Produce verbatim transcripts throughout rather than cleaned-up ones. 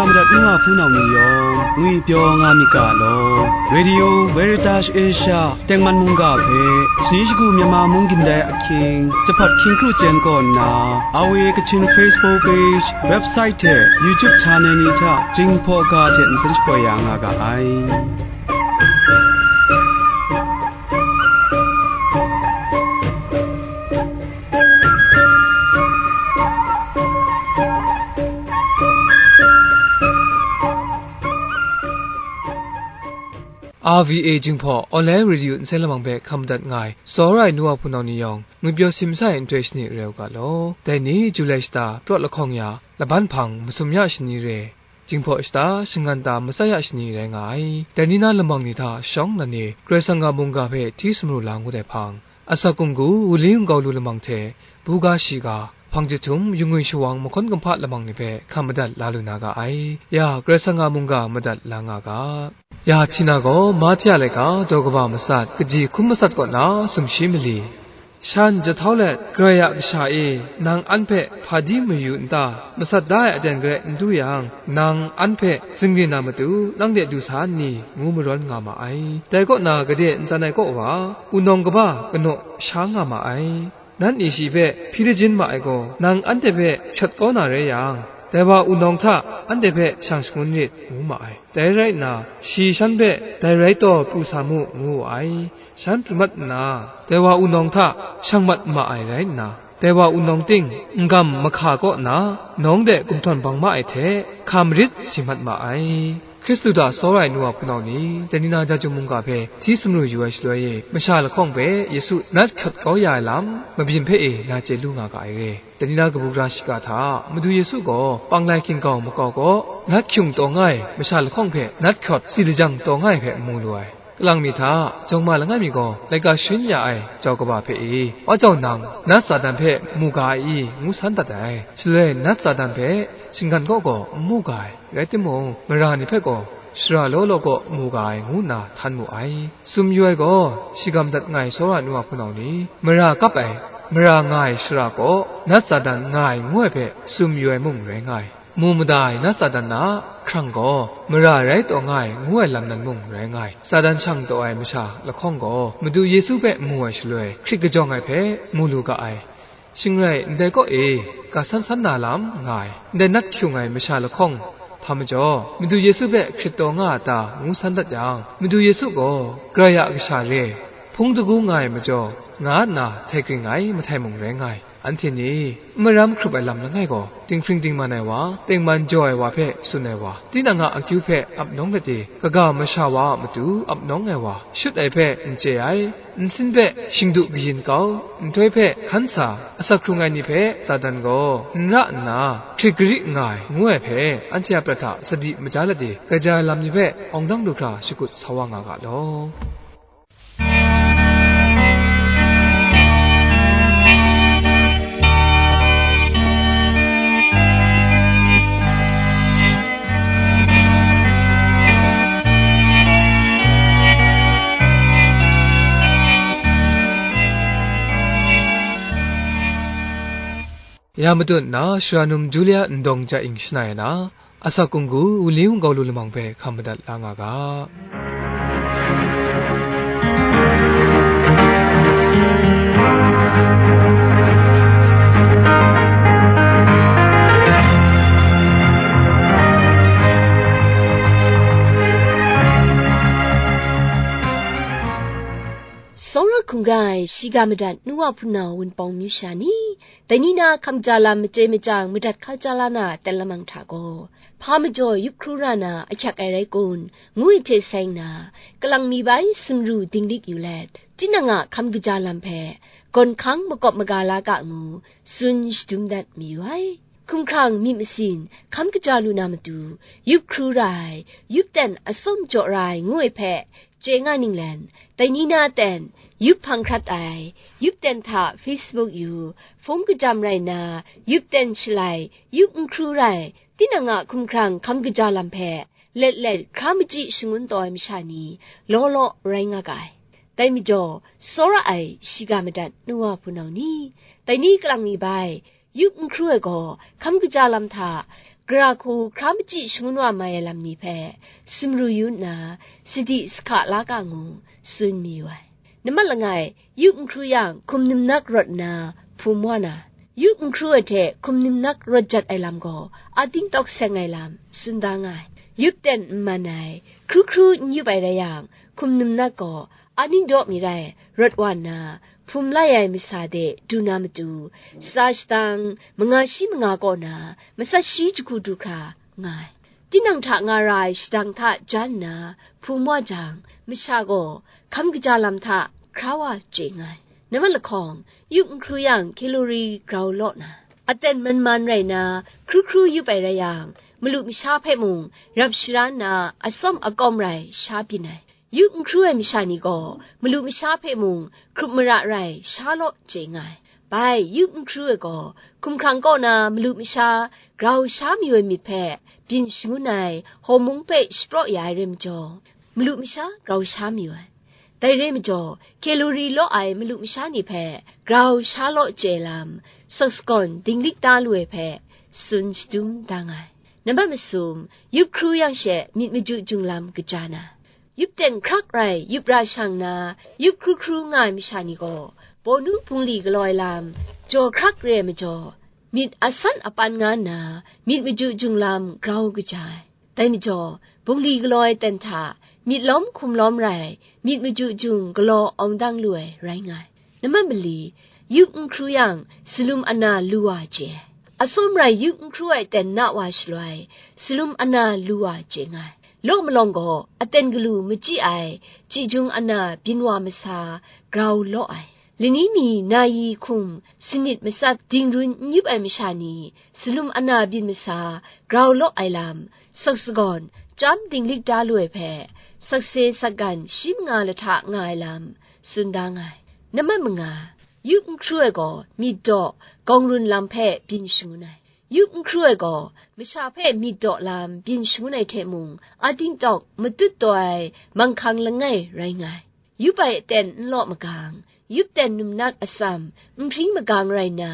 Madat nu a hpunau ni yawng ngwipyaw nga myit ga law, Radio Veritas Asia tengman mungga hpe, shani shagu Myanmar mung gindai ahkying, jahpat hkying kru chyen kaw nna, R V A Kachin Facebook page, website hte YouTube channel ni hta Jinghpaw ga hte nsen shapoi ya nga ga ai. R V A Jinghpaw Online Radio nsen lamang hpe hkam madat nga ai, tsawra ai nu wa hpunau ni yawng, ngwipyaw si masai nhtoi shani re u ga law. Dai ni, Julai shata, Prat lahkawng ya, laban hpang, masum ya shani re, Jinghpaw shata, shangan ta, matsat ya shani rai nga ai. Dai ni na lamang ni hta shawng nnan e, Karai Kasang a mungga hpe hti sumru la ngut ai hpang, Asak Kunggu, Wunli Wungkau lu lamang hte, buga shiga, hpang jahtum, yungwi shawang, mahkawn kumhpa lamang ni hpe hkam madat la lu na ga ai. Ya, Karai Kasang a mungga madat la nga ga. Ya, Htina gaw, Mahte a laika, daw kaba matsat, kaji hkum matsat kaw na, sumshi mali, shan jahtau let, Karai a Kasha e, nang an hpe hpa di mayu n ta? Matsat da ai aten garai n du yang, nang an hpe zingrin na matu, nang de du sa n ni? Ngu marawn nga ma ai. Dai kaw na, gade ntsan ai kaw wa, wunawng kaba kanaw sha nga ma ai. Nan ni shi hpe hpyi lajin ma ai gaw, nang anhte hpe hkyawt kau na rai yang, dai wa wunawng hta anhte hpe shang shangun rit, ngu ma ai. Dai rai nna, shi shan hpe dai rai taw pru sa mu, ngu wu ai. Shan pru mat nna, dai wa wunawng hta shang mat ma ai rai nna, dai wa wunawng ting n-gam mahka kaw nna, nawng de gumhtawn bang ma ai hte, hka marit si mat ma ai. Hkristu hta tsawra ai nu wa hpunau ni, dai ni na Jahtum mungga hpe hti sumru yu ai shaloi e, masha lahkawng hpe Yesu nat hkyawt kau ya ai lam, mabyin hpe e na chye lu nga ga ai re. Dai ni na kabu gara shiga hta, Madu Yesu gaw panglai hkinggau makau kaw, nat hkyung taw nga ai masha lahkawng hpe nat hkyawt tsi lajang taw nga ai hpe mu lu ai. Kalang mi hta, jawng ma langai mi gaw, laika sharin ya ai jau kaba hpe e, wa jau nang, nat Satan hpe mu ga ai i? Ngu san dat ai. Shaloi nat Satan hpe shinggan kaw gaw n mu ga ai. Rai timung, mara ni hpe gaw, shara law law kaw mu ga ai, ngu nna htan mu ai. Tsun mayu ai gaw, shigam dat nga ai tsawra ai nu wa hpunau ni, mara kap ai, mara nga ai shara kaw, nat Satan nga ai, ngu ai hpe tsun mayu ai mung rai nga ai. Mu mada ai nat Satan a hkrang gaw, mara rai taw nga ai, ngu ai lam nan mung rai nga ai. Satan shang taw ai masha lahkawng gaw, Madu Yesu hpe mu ai shaloi, hkrit kajawng ai hpe mu lu ga ai. Shing rai, ndai kaw e, ga san san na lam nga ai, ndai nat hkyung ai masha lahkawng hpa majaw, Madu Yesu hpe hkrit taw nga a ta, ngu san dat yang, Madu Yesu gaw, Karai a Kasha re, hpung dagu nga ai majaw, nga nna htai kring ai mahtai mung rai nga ai. Anhte ni, n maram hkrup ai lam langai gaw, dinghpring dingman ai wa, tengman jaw ai wa hpe tsun ai wa, tinang a akyu hpe ap nawng let e, kaga masha wa a matu ap nawng ai wa, shut ai hpe n chye ai, nsin hpe shingdu kayin kau, nhtoi hpe hkan sa, asak hkrung ai ni hpe Satan gaw n ra nna, hkrit gari nga ai, ngu ai hpe, anhte a prat hta sadi maja let e, kaja ai lam ni hpe awng dang lu hkra shakut sa wa nga ga law. Ya matut nna, Sara num Julia Ndawng Jahing shanai ai na, Asak Kunggu, Wunli Wungkau lu lamang hpe hkam madat la nga ga. Tsawra hkungga ai shiga madat nu wa hpunau wunpawng myu sha ni, dai ni na hkam ja lam machyoi machyang madat hkau ja la na ten lamang hta gaw, hpa majaw yup hkru ra na ahkyak ai rai kun, ngu ai hte seng na, kalang mi bai sumru dinglik yu let, tinang a hkam kaja lam hpe gawn hkang makawp maga la ga ngu, tsun shadum dat mayu ai. Hkumhkrang myit masin hkam kaja lu na matu, yup hkru ra ai, yup ten atsawm jaw ra ai ngu ai hpe chye nga ninglen, dai ni na ten, yup hpang hkrat ai, yup ten hta Facebook yu, hpung kajam rai nna, yup ten shalai, yup n hkru rai, tinang a hkumhkrang hkam kaja lam hpe let let hkra machyi shangun taw ai masha ni law law rai nga ga ai. Dai majaw, tsawra ai shiga madat nu wa hpunau ni, dai ni kalang mi bai, yup n hkru ai gaw, hkam kaja lam hta gara hku hkra machyi shangun wa mai ai lam ni hpe sumru yu nna, sadi sahka la ga ngu tsun mayu ai. Nambat langai, yup n hkru yang, hkum nimnak rawt nna hpum wa na, yup n hkru ai hte hkum nimnak rawt jat ai lam gaw ating tawk seng ai lam tsun da nga ai. Yup ten n man ai, hkru hkru n yup ai rai yang, hkum nimnak gaw aning daw mi rai rawt wa nna, hpum lai ai masa de du na matu, tsa shadang manga shi manga kaw na matsat shi jahku du hkra nga ai. Tinang hta nga ra ai shadang hta jan nna hpum wa jang, masha gaw hkam kaja lam hta hkra wa chye nga ai. Nambat lahkawng, yup n hkru yang, kalori grau law na, aten man man rai na, hkru hkru yup ai rai yang, malu masha hpe mung rap sharan na, atsawm akawm rai sha byin ai. Yup n hkru ai masha ni gaw, malu masha hpe mung hkrup mara rai sha law chye nga ai. Bai, yup n hkru ai gaw, hkumhkrang kaw na malu masha grau sha mayu ai myit hpe byin shangun ai hawmung hpe shapraw ya ai rai majaw, malu masha grau sha mayu ai. Dai rai majaw, kalori law ai malu masha ni hpe grau sha law chye lam, saksagon dinglik da lu ai hpe tsun shadum da nga ai. Nambat masum, yup hkru yang she myit maju jung lam kaja na, yup ten hkrak rai yup ra shang na, yup hkru hkru nga ai masha ni gaw, bawnu bungli galaw ai lam jaw hkrak re ai majaw, myit asan apan nga nna myit maju jung lam grau kaja ai. Dai majaw, bungli galaw ai ten hta myit lawm hkum lawm rai myit maju jung galaw awng dang lu ai rai nga ai. Nambat mali, yup n hkru yang, salum ana lu wa chye ai. Atsawm rai yup n hkru ai ten na wa shaloi, salum ana lu wa chye nga ai. Law malawng gaw aten galu machyi ai, chyi jung ana byin wa masa grau law ai. Lani mi nayi hkum sanit matsat dingrun n yup ai masha ni, salum ana byin masa grau law ai lam, saksagon, chyam dinglik da lu ai hpe, sakse sakgan shi manga lahta nga ai lam, tsun da nga ai. Nambat manga, yup n hkru ai gaw myit daw, gawng run lam hpe byin shangun ai. Yup n hkru ai gaw, masha hpe myit daw lam byin shangun ai hte mung, ating tawk matut taw ai manghkang langai rai nga ai. Yup ai aten n law magang, yup ten numnak atsam, nhpring magang rai nna,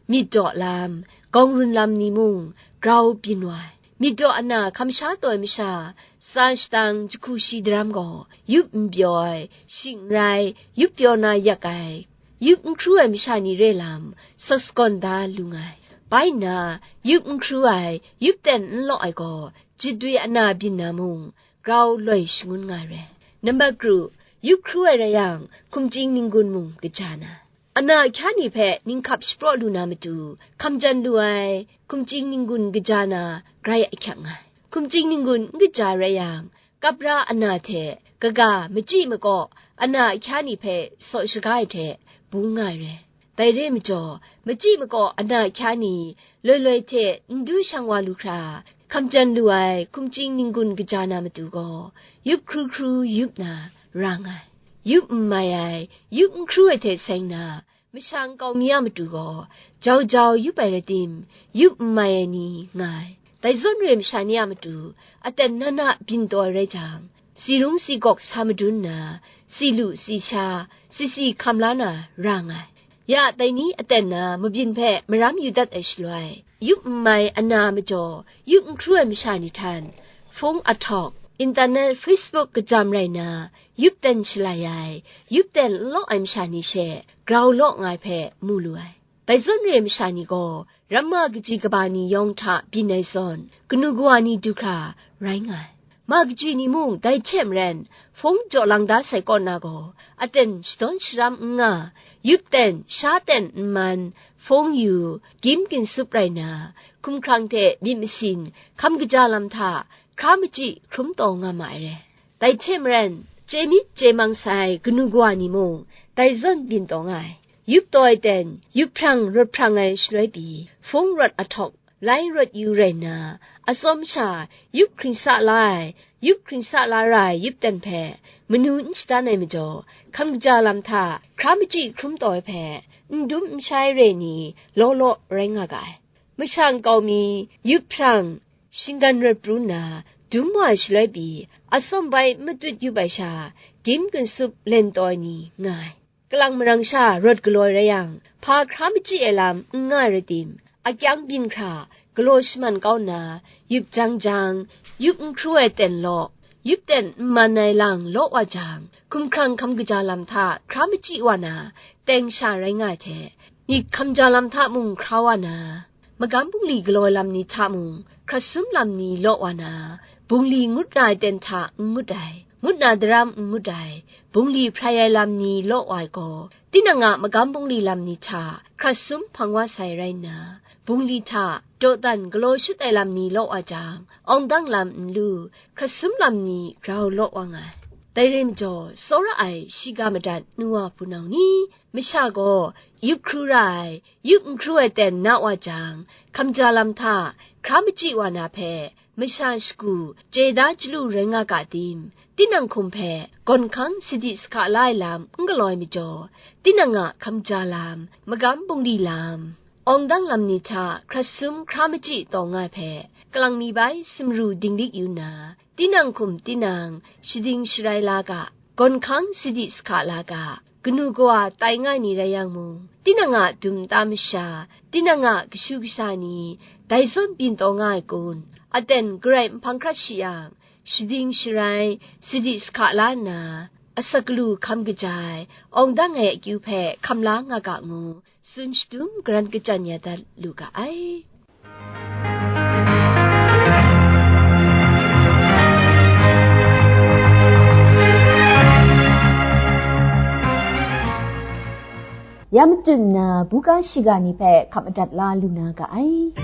myit daw lam, gawng run lam ni mung grau byin wa ai. Myit daw ana hkam sha taw ai masha, tsa shadang jahku shi daram gaw, yup n pyaw ai, shing n rai, yup pyaw na yak ai, yup n hkru ai masha ni re lam, saksagon da lu nga ai. Bai nna, yup n hkru ai, yup ten n law ai gaw, jidwi ana byin na mung, grau loi shangun nga ai re. Nambat kru, yup hkru ai rai yang, hkumching ninggun mung kaja na, ana ahkya ni hpe ninghkap shapraw lu na matu, hkamjan lu ai, hkumching ninggun kaja na, grai ahkyak nga ai. Hkumching ninggun n kaja rai yang, kapra ana hte kaga machyi makaw ana ahkya ni hpe saw shaga ai hte bung nga ai re. Dai re majaw, machyi makaw ana ahkya ni loi loi hte n du shang wa lu hkra, hkamjan lu ai hkumching ninggun kaja na matu gaw, yup hkru hkru yup na ra nga ai. Yup n mai ai, yup n hkru ai hte seng na, masha nkau mi a matu gaw, jau jau yup ai rai tim, yup n mai ai ni nga ai. Dai zawn re ai masha ni a matu, aten na na byin taw ai rai jang, si rung si gawk sa madun nna, si lu si sha, si si hkam la na ra nga ai. Ya dai ni aten na mabyin hpe maram yu dat ai shaloi, yup n mai ana majaw, yup n hkru ai masha ni htan, hpung ahtawk, internet, Facebook kajam rai nna, yup ten shalai ai, yup ten n law ai masha ni she grau law nga ai hpe mu lu ai. Dai zawn re ai masha ni gaw, ramma kaji kaba ni yawng hta byin ai zawn, kanu kawa ni du hkra rai nga ai. Ma kaji ni mung dai hte maren, hpung jaw lang da sai kaw na gaw, aten shadawn sharam n nga, yup ten, sha ten n man, hpung yu, gyim ginsup rai nna, hkumhkrang hte myit masin, hkam kaja lam hta, hkra machyi hkrum taw nga ma ai re. Dai hte maren, chye myit chye mang sai kanu kawa ni mung, dai zawn byin taw nga ai. Yup taw ai ten, yup hprang rawt hprang ai shaloi pyi, hpung rawt ahtawk, lai rawt yu rai nna, atsawm sha, yup hkring sa la ai, yup hkring sa la ra ai yup ten hpe, manu n shadan ai majaw, hkam kaja lam hta hkra machyi hkrum taw ai hpe, n dum n shai re ni law law rai nga ga ai. Masha nkau mi, yup hprang, shinggan rawt pru nna, dum wa ai shaloi pyi, atsawm bai matut yup ai sha, gyim ginsup len taw ai ni nga ai. Kalang marang sha rawt galaw ai rai yang, hpa hkra machyi ai lam n nga ai rai tim, akyang byin hkra, galaw shaman kau nna, yup jang jang, yup n hkru ai ten law, yup ten n man ai lang law wa jang, hkumhkrang hkam kaja lam hta hkra machyi wa na, teng sha rai nga ai hte, myit hkam ja lam hta mung hkra wa na, magam bungli galaw ai lam ni hta mung, hkrat sum lam ni law wa na, bungli ngut ra ai ten hta n ngut ai, ngut na daram n ngut ai, bungli hprai ai lam ni law wa ai gaw, tinang a magam bungli lam ni hta hkrat sum hpang wa sai rai nna, bungli hta dawdan galaw shut ai lam ni law wa jang, awng dang lam n lu, hkrat sum lam ni grau law wa nga ai. Dai rai majaw, tsawra ai shiga madat nu wa hpunau ni, masha gaw yup hkru ra ai, yup n hkru ai ten na wa jang, hkam ja lam hta hkra machyi wa na hpe, masha shagu chye da chyalu rai nga ga tim, tinang hkum hpe gawn hkang sadi sahka la ai lam n galaw ai majaw, tinang a hkam ja lam, magam bungli lam, awng dang lam ni hta hkrat sum hkra machyi taw nga ai hpe, kalang mi bai sumru dinglik yu nna, tinang hkum tinang shading sharai la ga, gawn hkang sadi sahka la ga, kanu kawa tai nga ai ni rai yang mung, tinang a dum nta masha, tinang a kashu kasha ni, dai zawn byin taw nga ai kun, aten garai nhpang hkrat shi yang, shading sharai, sadi sahka la nna, asak galu hkam kaja ai, awng dang ai akyu hpe hkam la nga ga ngu, tsun shadum garan kachyan ya dat lu ga ai. Ya matut nna, buga shiga ni hpe hkap madat la lu na ga ai.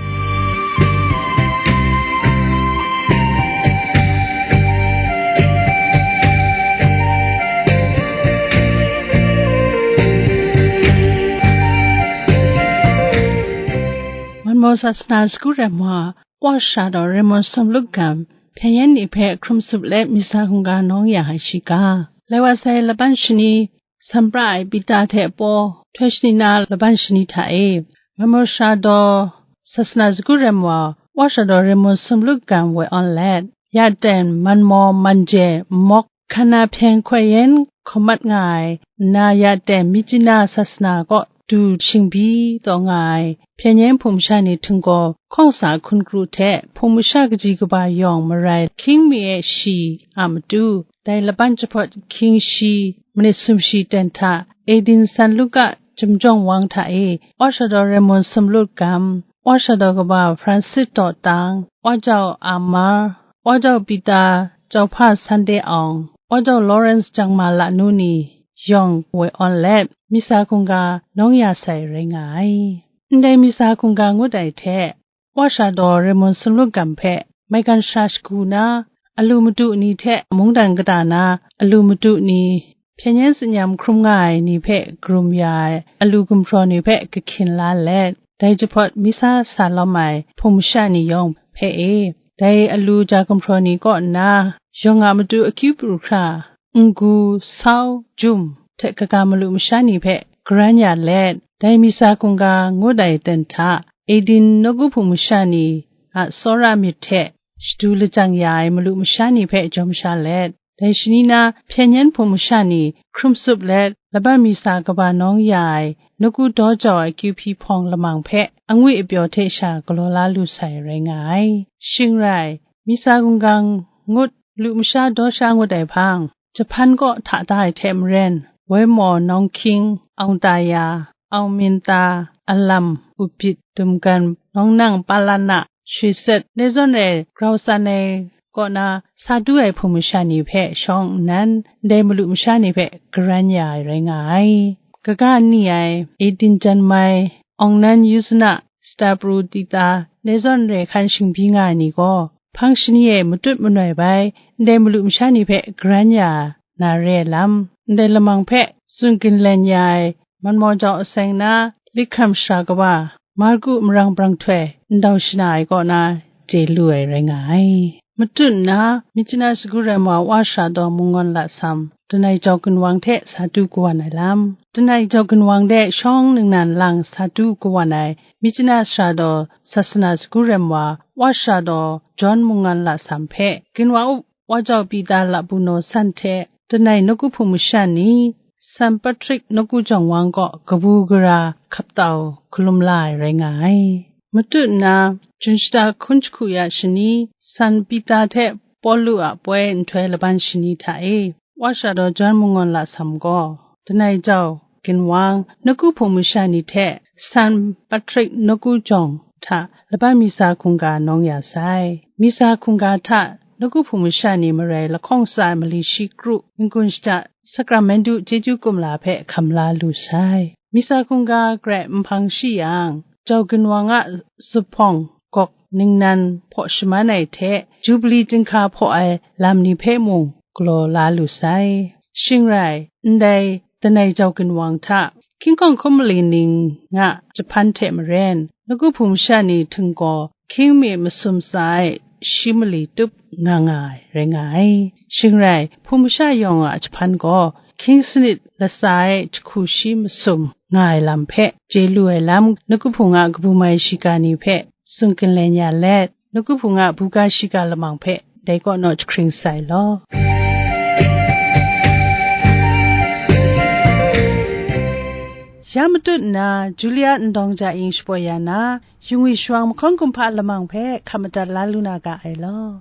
Manmaw sasana sagu ram wa, Wa Sara daw Raymond Sumlut Gam, hpyen yen ni hpe hkrum sup let misa hkungga nawng ya ai shiga. Lai wa sai laban shani, Sanpra ai Pita hte Paw, htoi shani na laban shani hta e, Manmaw Sara daw sasana sagu ram wa, Wa Sara daw Raymond Sumlut Gam woi awn let, ya ten Manmaw Manje Mawk, Hkana hpyen hkoi yen hkawm mat nga ai, nna ya ten Myitkyina sasana kaw du shingbyi taw nga ai, hpyen yen hpung masha ni htinggaw hkawng sa hkun kru hte hpung masha kaji kaba yawng marai hkying mi e shi a matu, dai laban jahpawt hkying shi manit sumshi ten hta Edin San Luka Chyum Jawng Wang hta e, Wa Sara daw Raymond Sumlut Gam, Wa Sara daw kaba Francis Daw Tang, Wa Jau Amar, Wa Jau Pita, Jau Hpa Sunday Awng, Wa Jau Lawrence Jangma Lanu ni yawng woi awn let, misa hkungga nawng ya sai rai nga ai. Ndai misa hkungga ngut ai hte, Wa Sara daw Raymond Sumlut Gam hpe maigan shara shagu na, alu madu ni hte mungdan kata na alu madu ni, hpyen yen tsin-yam hkrum nga ai ni hpe karum ya ai alu gumhpraw ni hpe kahkyin la let, dai jahpawt misa sa lawm ai hpung masha ni yawng hpe e, dai alu ja gumhpraw ni kaw nna, yawng a matu akyu pru hkra, n-gu, sau, jum hte kaga malu masha ni hpe garan ya let, dai misa hkungga ngut ai ten hta, Edin nawku hpung masha ni a tsawra myit hte shadu lajang ya ai malu masha ni hpe jawm sha let, dai shani na hpyen yen hpung masha ni hkrum sup let, laban misa kaba nawng ya ai nawku daw jau ai kyu hpyi hpawng lamang hpe angwi apyaw hte sha galaw la lu sai rai nga ai. Shing rai, misa hkungga ngut, malu masha daw sha ngut ai hpang, jahpan kaw hta da ai hte maren, Woi Maw, Nawng Hkying, Awng Taya, Awng Minta, Alam, Upit, Dumgan, Nawng Nang, Palana, Shwi Set, dai zawn e grau san ai kaw na sa du ai hpung masha ni hpe shawng nnan, ndai malu masha ni hpe garan ya ai rai nga ai. Kaga ni ai, Edin Jan Mai, Awng Nan Yusna, Sita Pru Tita, dai zawn re hkan shingbyi nga ai ni gaw, hpang shani e matut manoi bai, ndai malu masha ni hpe garan ya na re ai lam, ndai lamang hpe tsun ginlen ya ai, Manmaw Jau Aseng na, Likham Shara Kaba, Marku Marang Brang Htoi, ndau shana ai kaw na, chye lu ai rai nga ai. Matut nna, Myitkyina sagu ram wa Wa Sara daw Munggawn Lasam, Danai Jau Ginwang hte sa du kawan ai lam. Danai Jau Ginwang de shawng ningnan lang sa du kawan ai, Myitkyina sara daw sasana sagu ram wa, Wa Sara daw Jawn Munggawn Lasam hpe, Ginwang up Wa Jau Pita Labuno San hte, Danai nawku hpung masha ni, San Patrik nawku jawng wang kaw kabu gara hkap tau hkalum la ai rai nga ai. Matut na, Jun shata hkun jahku ya shani, San Pita hte Pawlu a poi nhtoi laban shani hta e, Wa sha daw Jan Mangawn Lasam gaw, Danai Jau Ginwang, nawku hpung masha ni hte San Patrick nawku jawng hta laban misa hkungga nawng ya sai. Misa hkungga hta nawku hpung masha ni marai lahkawng tsa ai mali shi kru n-gun shada Sakramentu chyeju kumla hpe hkam la lu sai. Misa hkungga garai nhpang shi yang, Jau Ginwang a zuphpawng gawk ningnan hpaw shaman ai hte, Jubili chyinghka hpaw ai lam ni hpe mung galaw la lu sai. Shing rai, ndai Danai Jau Ginwang hta, hkying hkawng hkun mali ning a jahpan hte maren, nawku hpung masha ni htinggaw hkying mi masum tsa ai shi mali tup nga nga ai rai nga ai. Shing rai, hpung masha yawng a jahpan gaw hkying sanit latsa ai jahku shi masum nga ai lam hpe chye lu ai lam, nawku hpung a kabu mai shiga ni hpe tsun ginlen ya let, nawku hpung a buga shiga lamang hpe dai kaw naw jahkring sai law. Ya matut nna, Julia Ndawng Ja Ing shapoi ya na, Yungwi Shawang mahkawn kumhpa lamang hpe hkap madat la lu na ga ai law.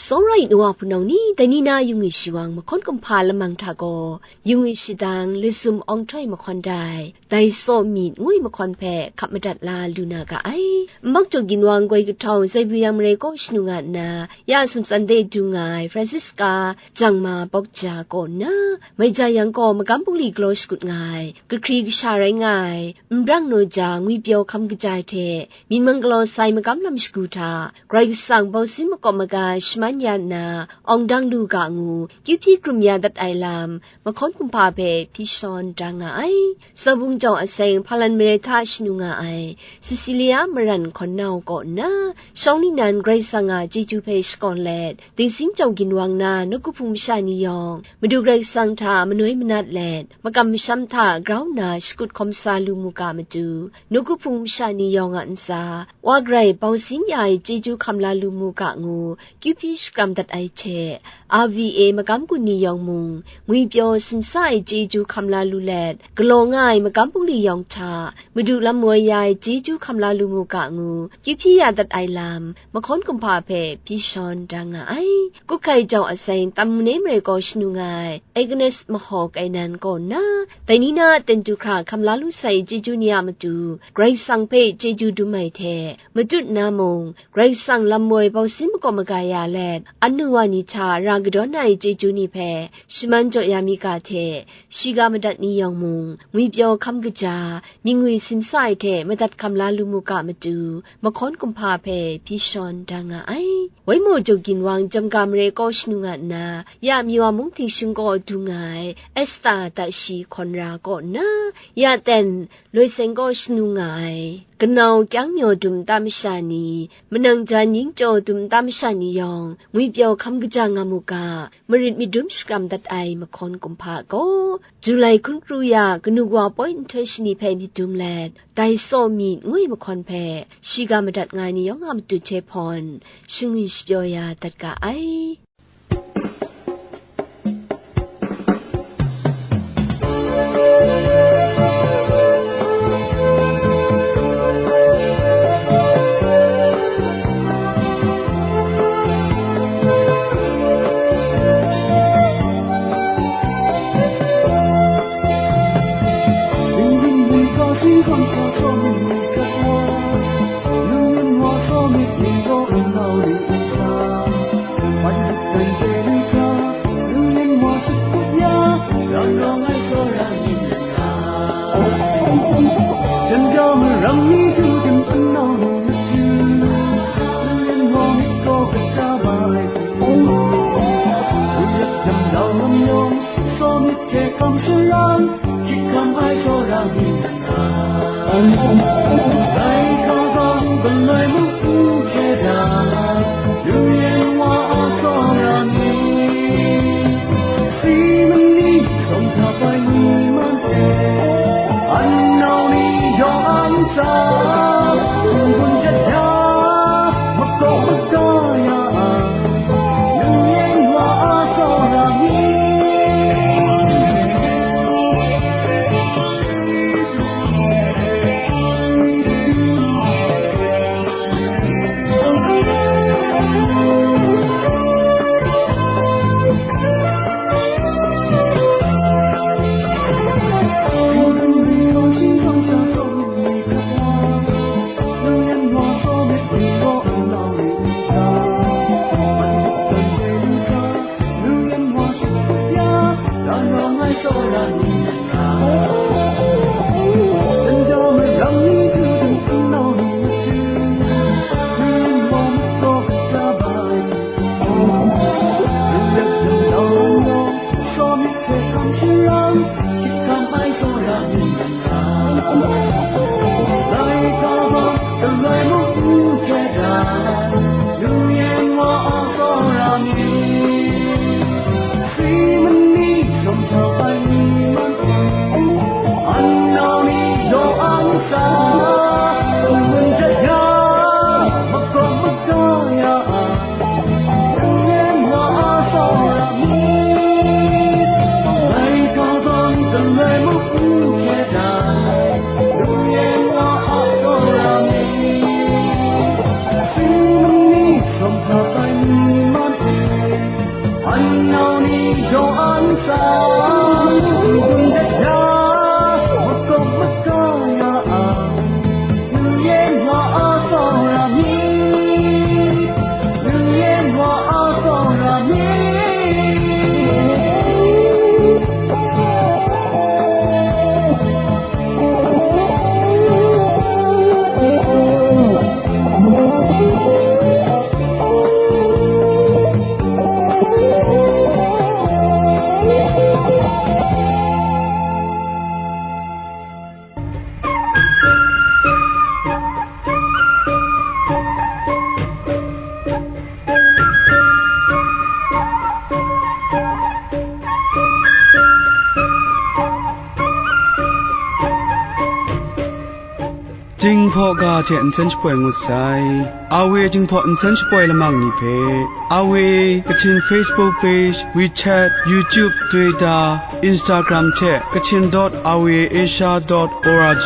Sawrai nu wa hpunau ni, dai ni na Yungwi Shawang mahkawn kumhpa lamang hta gaw, Yungwi Shadang Luzum Awng Htoi mahkawn dai, Dai Tsaw Myit ngu ai mahkawn hpe hkap madat la lu na ga ai. Nbak Jau Ginwang goi kahtau Zaibu Yang Marai kaw shanu nga nna, ya sumtsan de dung nga ai Francisca Jangma Bawkja kaw nna, mai ja yang gaw magam bungli galaw shakut nga ai, kahkri kasha rai nga ai, Nbrang Naw Ja Ngwipyaw Hkam Kaja hte, myit mang galaw sai magam lam shagu hta, Karai Kasang bausin makawp maga shaman ya nna, awng dang lu ga ngu, kyu hpyi krum ya dat ai lam, mahkawn kumhpa hpe hpyi shawn da nga ai. Sawbung jau aseng Hpalan mare hta shanu nga ai Cecilia Maran hkawn nau kaw nna, shawng ningnan Karai Kasang a chyeju hpe shakawn let, Dingsin Jau Ginwang na nawku hpung masha ni yawng, Madu Karai Kasang hta manoi manat let, makam masham hta grau nna shakut hkawm sa lu mu ga matu, nawku hpung masha ni yawng a ntsa, Wa garai bausin ya ai chyeju hkam la lu mu ga ngu, kyu hpyi shakram dat ai hte, R V A magam gun ni yawng mung, ngwipyaw simsa ai chyeju hkam la lu let, galaw nga ai magam bungli yawng hta, Madu lam woi ya ai chyeju hkam la lu mu ga ngu, kyu hpyi ya dat ai lam, mahkawn kumhpa hpe hpyi shawn da nga ai. Kuhkai jau aseng Tam Mune mare kaw shanu nga ai, Agnes Mahawk ai nan kaw nna, dai ni na a ten du hkra hkam la lu sai chyeju ni a matu, Karai Kasang hpe chyeju dum ai hte, matut nna mung, Karai Kasang lam woi bausin makawp maga ya let, anu wa ni hta ra kadawn ai chyeju ni hpe shaman jaw ya mi ga hte, shiga madat ni yawng mung, ngwipyaw hkam kaja, myingwi simsa ai hte madat hkam la lu mu ga matu, mahkawn kumhpa hpe hpyi shawn da nga ai. Waimaw Jau Ginwang Jamga mare kaw shanu nga nna, ya Miwa mung htingshing kaw du nga ai Esta Tashi Hkawn Ra kaw nna, ya ten Loi Seng kaw shanu nga ai, kanau kyang myaw dum nta masha ni, manang jan yingchyaw dum nta masha ni yawng, ngwipyaw hkam kaja nga mu ga, marit myit dum shakram dat ai mahkawn kumhpa gaw, Julai hkun kru ya kanu wa poi nhtoi shani hpe myit dum let, Dai Tsaw Myit ngu ai mahkawn hpe, shiga madat nga ai ni yawng a matu hte hpawn, shangwi shapyaw ya dat ga ai. Jinghpaw ga hte nsen shapoi ngut sai. Awe Jinghpaw nsen shapoi lamang ni hpe, Awe Kachin Facebook page, WeChat, YouTube, Twitter, Instagram hte Kachin dot awe asia dot org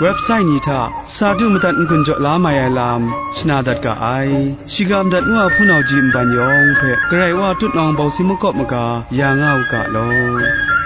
website ni hta sa du madat n-gun jaw la mai ai lam shana dat ga ai. Shiga madat ngu a hpunau ji nban yawng hpe Karai Wa tutnawng bawsi makawp maga ya nga u ga law.